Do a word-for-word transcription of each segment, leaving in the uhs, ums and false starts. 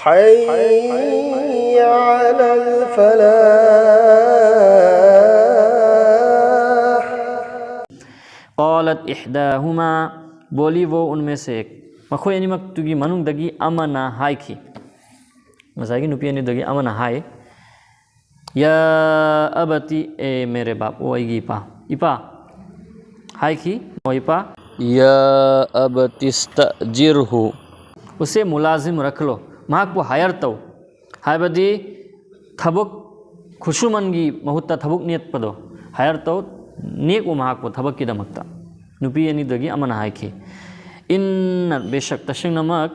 حي على الفلاح. قالت إحداهما, बोली वो उनमें से एक. ꯃꯈꯣꯏ ꯑꯅꯤꯃꯛꯇꯨꯒꯤ ꯃꯅꯨꯡꯗꯒꯤ ꯑꯃꯅ ꯍꯥꯏꯈꯤ, ꯉꯁꯥꯏꯒꯤ ꯅꯨꯄꯤ ꯑꯅꯤꯗꯨꯗꯒꯤ ꯑꯃꯅ ꯍꯥꯏ, "ꯌꯥ ꯑꯕꯇꯤ, ꯑꯦ ꯃꯦꯔꯦ ꯕꯥꯞ, ꯑꯣ ꯑꯩꯒꯤ ꯏꯄꯥ, ꯏꯄꯥ," ꯍꯥꯏꯈꯤ, "ꯑꯣ ꯏꯄꯥ, ꯌꯥ ꯑꯕꯇꯤ ꯏꯁꯇꯖꯤꯔꯍꯨ, ꯎꯁꯦ ꯃꯨꯂꯥꯖꯤꯝ ꯔꯈ ꯂꯣ, ꯃꯍꯥꯛꯄꯨ ꯍꯥꯌꯔ ꯇꯧ," ꯍꯥꯏꯕꯗꯤ ꯊꯕꯛ ꯈꯨꯠꯁꯨꯃꯟꯒꯤ ꯃꯍꯨꯠꯇ ꯊꯕꯛ ꯅꯦꯛꯄꯗꯣ, ꯍꯥꯌꯔ ꯇꯧ, ꯅꯦꯛꯎ ꯃꯍꯥꯛꯄꯨ ꯊꯕꯛꯀꯤꯗꯃꯛꯇ꯫ ꯅꯨꯄꯤ ꯑꯅꯤꯗꯒꯤ ꯑꯃꯅ ꯍꯥꯏꯈꯤ, "ꯏꯟꯅ, ꯕꯦꯁꯛ, ꯇꯁꯦꯡꯅꯃꯛ,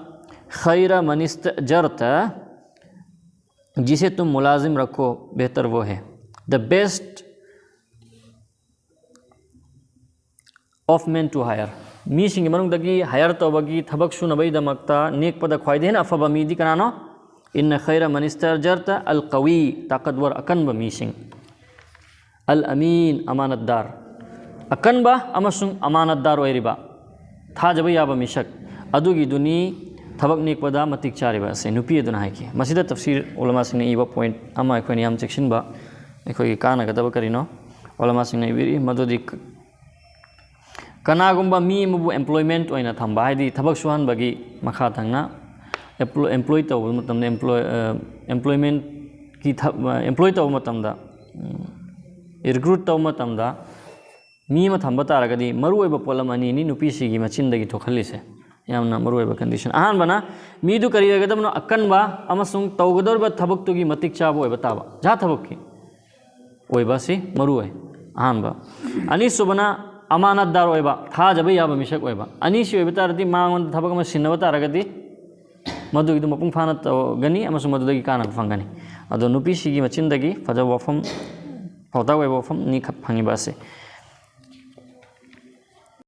ꯈꯩꯔ ꯃꯅꯤꯁꯇ ꯖꯔꯇ, जिसे तुम मुलाजिम रखो, बेहतर वो है." The best of men to hire. ꯃꯤꯁꯤꯡꯒꯤ ꯃꯅꯨꯡꯗꯒꯤ ꯍꯥꯌꯔ ꯇꯧꯕꯒꯤ, ꯊꯕꯛ ꯁꯨꯅꯕꯒꯤꯗꯃꯛꯇ ꯅꯦꯛꯄꯗ ꯈ꯭ꯋꯥꯏꯗꯒꯤ ꯍꯦꯟꯅ ꯑꯐꯕ ꯃꯤꯗꯤ ꯀꯅꯥꯅꯣ? "ꯏꯟꯅ ꯈꯩꯔ ꯃꯅꯤꯁꯇ ꯖꯔꯇ ꯑꯜ ꯀꯋꯤ, ꯇꯥꯀꯠꯋꯔ, ꯑꯀꯟꯕ ꯃꯤꯁꯤꯡ, ꯑꯜ ꯑꯃꯤꯟ, ꯑꯃꯥꯅꯠꯗꯥꯔ, ꯑꯀꯟꯕ ꯑꯃꯁꯨꯡ ꯑꯃꯥꯅꯠꯗꯥꯔ ꯑꯣꯏꯔꯤꯕ, ꯊꯥꯖꯕ ꯌꯥꯕ ꯃꯤꯁꯛ ꯑꯗꯨꯒꯤꯗꯨꯅꯤ ꯊꯕꯛ ꯅꯦꯛꯄꯗ ꯃꯇꯤꯛ ꯆꯥꯔꯤꯕ" ꯑꯁꯦ ꯅꯨꯄꯤ ꯑꯗꯨꯅ ꯍꯥꯏꯈꯤ꯫ ꯃꯁꯤꯗ ꯇꯐꯁꯤꯔ ꯎꯂꯃꯥꯁꯤꯡꯅ ꯏꯕ ꯄꯣꯏꯟꯠ ꯑꯃ, ꯑꯩꯈꯣꯏꯅ ꯌꯥꯝ ꯆꯦꯛꯁꯤꯟꯕ, ꯑꯩꯈꯣꯏꯒꯤ ꯀꯥꯟꯅꯒꯗꯕ ꯀꯔꯤꯅꯣ? ꯎꯂꯃꯥꯁꯤꯡꯅ ꯏꯕꯤꯔꯤ, ꯃꯗꯨꯗꯤ ꯀ-, ꯀꯅꯥꯒꯨꯝꯕ ꯃꯤ ꯑꯃꯕꯨ ꯑꯦꯝꯄ꯭ꯂꯣꯏꯃꯦꯟꯠ ꯑꯣꯏꯅ ꯊꯝꯕ, ꯍꯥꯏꯗꯤ ꯊꯕꯛ ꯁꯨꯍꯟꯕꯒꯤ ꯃꯈꯥ ꯊꯪꯅ ꯑꯦꯝꯄ꯭ꯂꯣ-, ꯑꯦꯝꯄ꯭ꯂꯣꯏ ꯇꯧꯕ ꯃꯇꯝꯗ, ꯑꯦꯝꯄ꯭ꯂꯣꯏ-, ꯑ, ꯑꯦꯝꯄ꯭ꯂꯣꯏꯃꯦꯟꯠꯀꯤ ꯊ-, ꯑ, ꯑꯦꯝꯄ꯭ꯂꯣꯏ ꯇꯧꯕ ꯃꯇꯝꯗ, ꯎꯝ, ꯔꯤꯀ꯭ꯔꯨꯠ ꯇꯧꯕ ꯃꯇꯝꯗ ꯃꯤ ꯑꯃ ꯊꯝꯕ ꯇꯥꯔꯒꯗꯤ ꯃꯔꯨꯑꯣꯏꯕ ꯄꯣꯠꯂꯝ ꯑꯅꯤꯅꯤ ꯅꯨꯄꯤꯁꯤꯒꯤ ꯃꯆꯤꯟꯗꯒꯤ ꯊꯣꯛꯍꯜꯂꯤꯁꯦ꯫ ꯌꯥꯝꯅ ꯃꯔꯨꯑꯣꯏꯕ ꯀꯟꯗꯤꯁꯟ꯫ ꯑꯍꯥꯟꯕꯅ, ꯃꯤꯗꯨ ꯀꯔꯤ ꯑꯣꯏꯒꯗꯕꯅꯣ? ꯑꯀꯟꯕ ꯑꯃꯁꯨꯡ ꯇꯧꯒꯗꯧꯔꯤꯕ ꯊꯕꯛꯇꯨꯒꯤ ꯃꯇꯤꯛ ꯆꯥꯕ ꯑꯣꯏꯕ ꯇꯥꯕ꯫ ꯖꯍꯥ ꯊꯕꯛꯀꯤ ꯑꯣꯏꯕ ꯑꯁꯤ ꯃꯔꯨ ꯑꯣꯏ꯫ ꯑꯍꯥꯟꯕ꯫ ꯑꯅꯤꯁꯨꯕꯅ, ꯑꯃꯥꯅꯠꯗꯥꯔ ꯑꯣꯏꯕ, ꯊꯥꯖꯕ ꯌꯥꯕ ꯃꯤꯁꯛ ꯑꯣꯏꯕ꯫ ꯑꯅꯤꯁꯤ ꯑꯣꯏꯕ ꯇꯥꯔꯗꯤ, ꯃꯉꯣꯟꯗ ꯊꯕꯛ ꯑꯃ ꯁꯤꯟꯅꯕ ꯇꯥꯔꯒꯗꯤ, ꯃꯗꯨꯒꯤꯗꯨ ꯃꯄꯨꯡ ꯐꯥꯅ ꯇꯧꯒꯅꯤ ꯑꯃꯁꯨꯡ ꯃꯗꯨꯗꯒꯤ ꯀꯥꯟꯅꯕ ꯐꯪꯒꯅꯤ꯫ ꯑꯗꯣ ꯅꯨꯄꯤꯁꯤꯒꯤ ꯃꯆꯤꯟꯗꯒꯤ ꯐꯖꯕ ꯋꯥꯐꯝ, ꯄꯥꯎꯇꯥꯛ ꯑꯣꯏꯕ ꯋꯥꯐꯝ ꯑꯅꯤꯈꯛ ꯐꯪꯉꯤꯕ ꯑꯁꯦ꯫